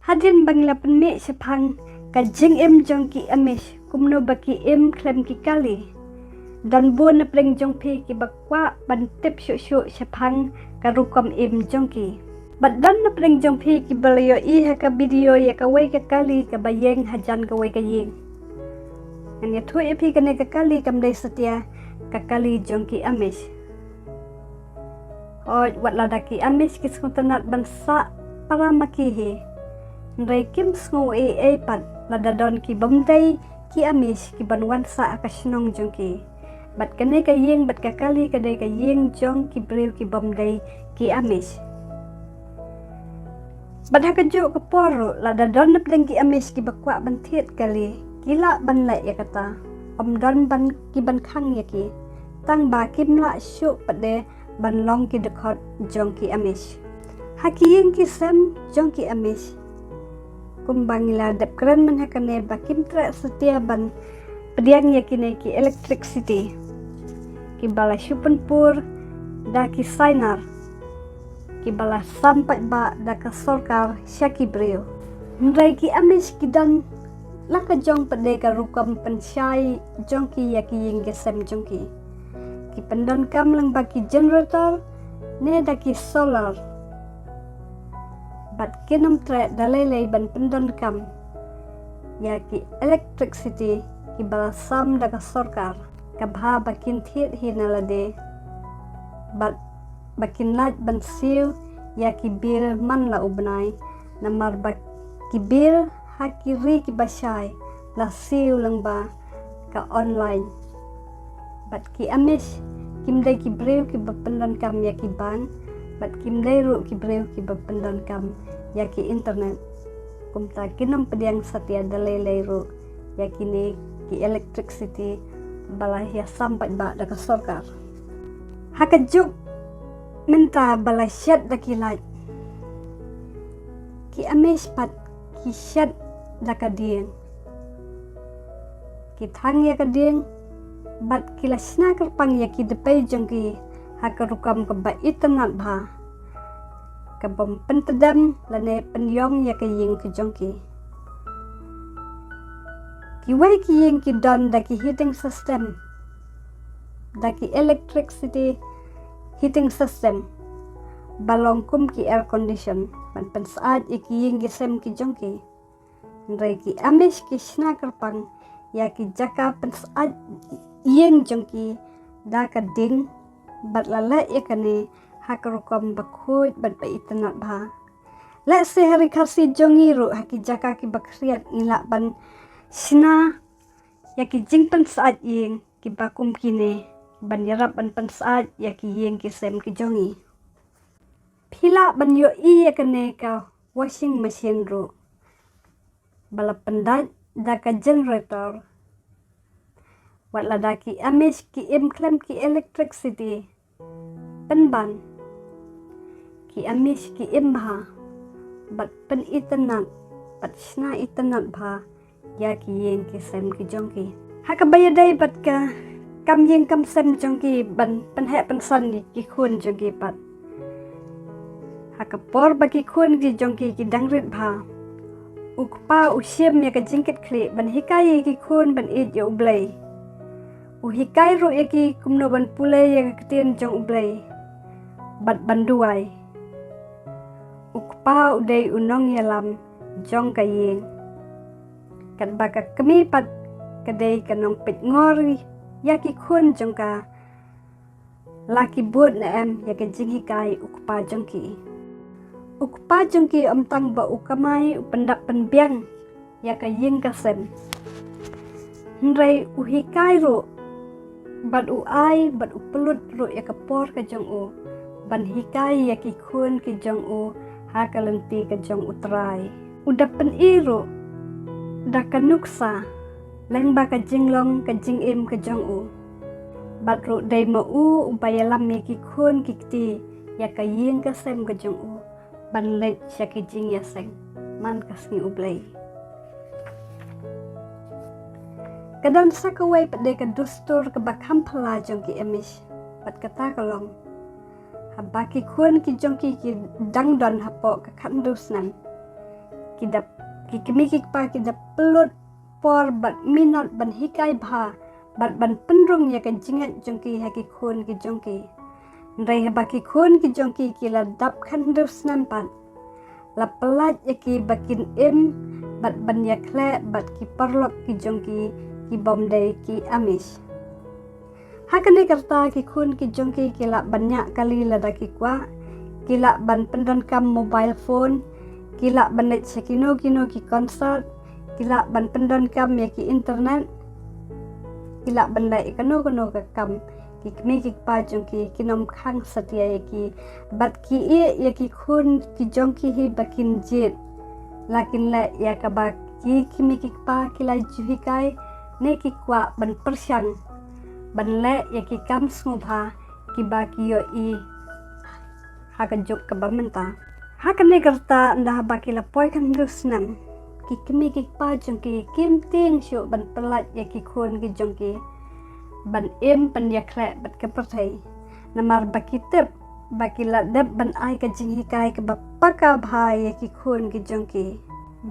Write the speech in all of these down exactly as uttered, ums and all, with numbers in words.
Hadien ba ngi la pynmih shaphang ka jingim jong ki Amish, kumno ba ki im khlem ki kali, don bun na pdeng jong phi kiba kwah ban tip shuh shuh shaphang ka rukom im jong ki. Bad don na pdeng jong phi kiba la ïohi ha ka video ïa kawei ka kali kaba ïeng hajan kawei ka ïing. Ngan ïathuh ïa phi, kane ka kali kam dei satia ka kali jong ki Amish. Hooid, wat lada ki Amish ki sngewtynnat ban sah para ma ki hi, hynrei kim sngew ei ei pat lada don ki bym dei ki Amish ki ban wan sah ha ka shnong jong ki. Bad kane ka ïing bad ka kali ka dei ka ïing jong ki briew ki bym dei ki Amish. Bad ha kajuh ka por ruh, lada don na pdeng ki Amish kiba kwah ban thied kali, ki lah ban leh ïa kata. Ym don ban ki ban khang ïa ki, tang ba kim lah shuh pat de ban long ki dkhot jong ki Amish. Ha ki ïing ki sem jong ki Amish, kumba ngi la dep kren mynne ha kane, ba kim treh satia ban pdiang ïa kine ki electricity kiba la shu pynpur da ki sainar, kiba la sam paidbah da ka sorkar sha ki briew. Hynrei ki Amish ki don la ka jong pat de ka rukom pynshai jong ki ïa ki ïing ki sem jong ki. Ki pyndonkam lyngba ki generator ne da ki solar. Bad kin ym treh da lei lei ban pyndonkam ïa ki electricity kiba la sam da ka sorkar, ka bha ba kin thied hi na lade, bad ba kin lait ban siew ïa ki bill man la u bnai, namar ba ki bill ha ki ri kiba shai la siew lyngba ka online. Bad ki Amish kim dei ki briew kiba pyndonkam ïa ki bank, bad kim dei ruh ki briew kiba pyndonkam ïa ki internet. Kumta kin ym pdiang satia da lei lei ruh ïa kine ki electricity ba la ïa sam paidbah da ka sorkar. Ha kajuh mynta ba la shet da ki light, ki Amish pat ki shet da ka dieng. Ki thang ïa ka dieng bad ki la shna kyrpang ïa ki dpei jong ki ha ka rukom kaba itynnat bha, ka bym pyntdem lane pynïong ïa ka ïing ka jong ki. Kiwei ki ïing ki don da ki heating system, da ki electricity heating system ba long kum ki air condition ban pynsyaid ïa ki ïing ki sem ki jong ki. Hynrei ki Amish ki shna kyrpang ïa ki jaka pynsyaid ïing jong ki da ka dieng, bad la leh ïa kane ha ka rukom ba khuid bad ba itynnat bha. Lehse ha ri Khasi jong ngi ruh ha ki jaka kiba khriat ngi lah ban shna ïa ki jingpynsyaid ïing kiba kum kine ban ïarap ban pynsyaid ïa ki ïing ki sem ki jong ngi. Phi lah ban ïohi ïa kane ka washing machine ruh ba la pyndait da ka generator. Wat lada ki Amish ki im khlem ki electricity, pynban ki Amish ki im bha bad pynitynnat bad shna itynnat bha ïa ki ïing ki sem ki jong ki. Ha kaba ïadei bad ka kam ïing kam sem jong ki ban pynheh pynsan ïa ki khun jong ki pat, ha ka por ba ki khun ki jong ki ki dang rit bha, u kpa u shim ïa ka jingkitkhlieh ban hikai ïa ki khun ban ïeit ïa U Blei. U hikai ruh ïa ki kumno ban pule ïa ka ktien jong U Blei bad ban duwai. U kpa u dei u nongïalam jong ka ïing, katba ka kmie pat ka dei ka nongpeitngor ïa ki khun jong ka, la ki bud ne em ïa ka jinghikai u kpa jong ki. U kpa jong ki ym tang ba u kamai u pyndap pynbiang ïa ka ïing ka sem, hynrei u hikai ruh bad u ai bad u pynlut ruh ïa ka por ka jong u ban hikai ïa ki khun ki jong u ha ka lynti ka jong U Trai. U da pyni ruh da ka nuksa lyngba ka jinglong ka jingim ka jong u. Bad ruh dei ma u uba ïalam ïa ki khun ki kti ïa ka ïing ka sem ka jong u ban leit sha ki jingïaseng man ka sngi U Blei. Ka don sa kawei pat de ka dustur kaba kham phylla jong ki Amish, bad kata ka long, haba ki khun ki jong ki ki dang don hapoh ka khathynriew snem, ki da, ki kmie ki kpa ki da pynlut por bad minot ban hikai bha bad ban pynrung ïa ka jingngeit jong ki ha ki khun ki jong ki. Hynrei haba ki khun ki jong ki ki la dap khathynriew snem pat, la pyllait ïa ki ba kin im bad ban ïakhleh bad ki paralok ki jong ki, ki bym dei ki Amish. Ha kane ka rta ki khun ki jong ki ki lah ban ñiah kali lada ki kwah, ki lah ban pyndonkam mobile phone, ki lah ban leit sha kino kino ki concert, ki lah ban pyndonkam ïa ki internet, ki lah ban leh kano kano ka kam. Ki kmie ki kpa jong ki kin ym khang satia ïa ki bad ki ïeh ïa ki khun ki jong ki hi ba kin jied. La kin leh ïa kaba ki kmie ki kpa ki la ju hikai, ne ki kwah ban pyrshang ban leh ïa ki kam sngewbha kiba ki ïohi ha ka juk kaba mynta. Ha kane ka rta ynda haba ki la poi khathynriew snem, ki kmie ki kpa jong ki kim tieng shuh ban pyllait ïa ki khun ki jong ki ban im ban ïakhleh bad ka pyrthei. Namar ba ki tip ba ki la dep ban ai ka jinghikai kaba paka bha ïa ki khun ki jong ki.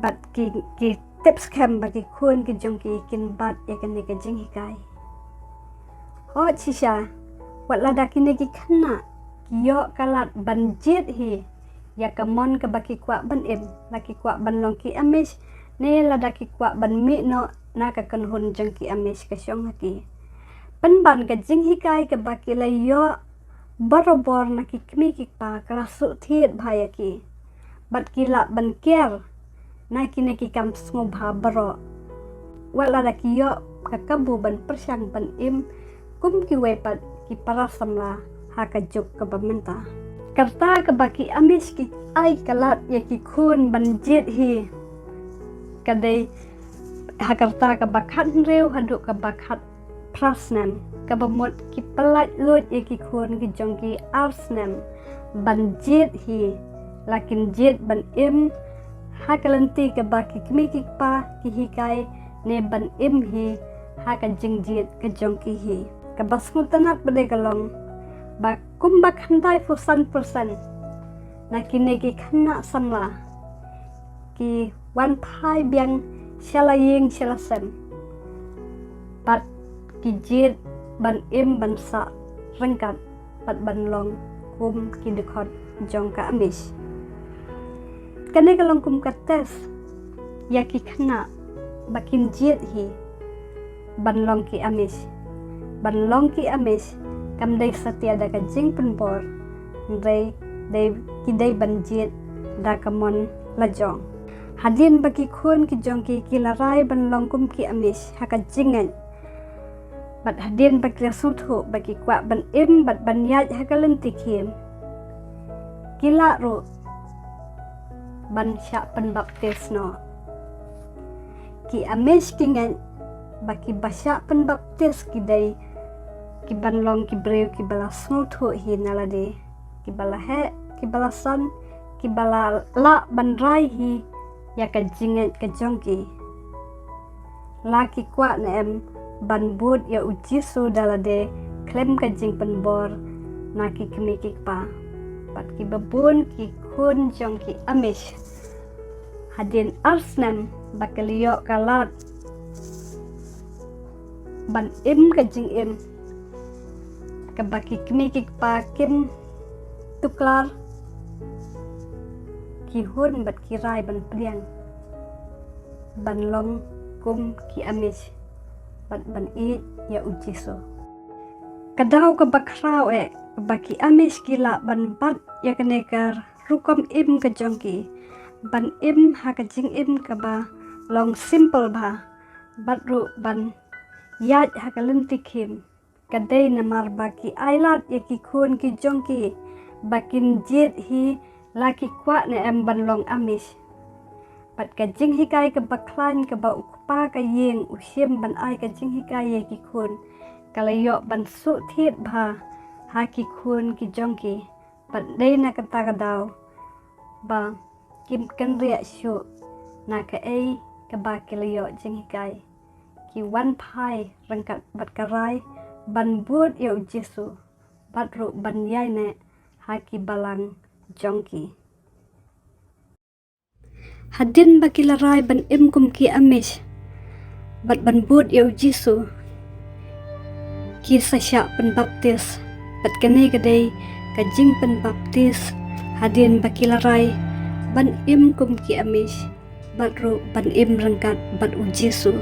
Bad ki, ki tip skhem ba ki khun ki jong ki kin bat ïa kane ka jinghikai. Hooid shisha, wat lada kine ki khynnah ki ïoh ka lad ban jied hi ïa ka mon kaba ki kwah ban im, la ki kwah ban long ki Amish, ne lada ki kwah ban mih noh na ka kynhun jong ki Amish ka shong ha ki. Pynban ka jinghikai kaba ki la ïoh barabor na ki kmie ki kpa ka la suk thied bha ïa ki. Bad ki lah ban kiar na kine ki kam sngewbha baroh. Wat lada ki ïoh ka kabu ban pyrshang ban im kum kiwei pat ki para samla ha ka juk kaba mynta. Ka rta kaba ki Amish ki ai ka lad ïa ki khun ban jied hi ka dei ha ka rta kaba khathynriew haduh kaba khat phra snem, kaba mut ki pyllait luid ïa ki khun ki jong ki ar snem ban jied hi, la kin jied ban im ha ka lynti kaba ki kmie ki kpa ki hikai, ne ban im hi ha ka jingjied ka jong ki hi. Kaba sngewtynnat pat de ka long ba kumba khyndai phew san percent na kine ki khynnah samla ki wan phai biang sha la ïing sha la sem. Bad ki jied ban im ban sah ryngkat bad ban long kum ki dkhot jong ka Amish. Kane ka long kum ka test ïa ki khynnah ba kin jied hi ban long ki Amish. Ban long ki Amish kam dei satia da ka jingpynbor, hynrei dei, ki dei ban jied da ka mon lajong. Hadien ba ki khun ki jong ki ki la rai ban long kum ki Amish ha ka jingngeit, bad hadien ba ki la sngewthuh ba ki kwah ban im bad ban ïaid ha ka lynti khim, ki lah ruh ban shah pynbaptis noh. Ki Amish ki ngeit ba kiba shah pynbaptis ki dei ki ban long ki briew kiba la sngewthuh hi na lade, kiba la heh, kiba la san, kiba la lah ban rai hi ïa ka jingngeit ka jong ki. La ki kwah ne em ban bud ïa u Jisu da lade khlem ka jingpynbor na ki kmie ki kpa? Bad kiba bun ki khun jong ki Amish, hadien ar snem ba ki la ïoh ka lad ban im ka jingim kaba ki kmie ki kpa kim tuklar, ki hun bad ki rai ban pdiang ban long kum ki Amish bad ban ïeit ïa u Jisu. Ka daw kaba khraw eh kaba ki Amish ki lah ban bat ïa kane ka rukom im ka jong ki, ban im ha ka jingim kaba long simple bha, bad ruh ban ïaid ha ka lynti khim, ka dei namar ba ki ai lad ïa ki khun ki jong ki ba kin jied hi, la ki kwah ne em ban long Amish. Bad ka jinghikai kaba khlaiñ kaba u kpa ka ïing u shim ban ai ka jinghikai ïa ki khun, ka la ïoh ban suk thied bha ha ki khun ki jong ki. Bad dei na kata ka daw ba kim kynriah shuh na kaei kaba ki la ïoh jinghikai, ki wan phai ryngkat bad ka rai ban bud ïa u Jisu bad ruh ban ïaineh ha ki balang jong ki. Hadien ba ki la rai ban im kum ki Amish bad ban bud ïa u Jisu, ki sa shah pynbaptis, bad kane ka dei ka jingpynbaptis hadien ba ki la rai ban im kum ki Amish bad ruh ban im ryngkat bad u Jisu.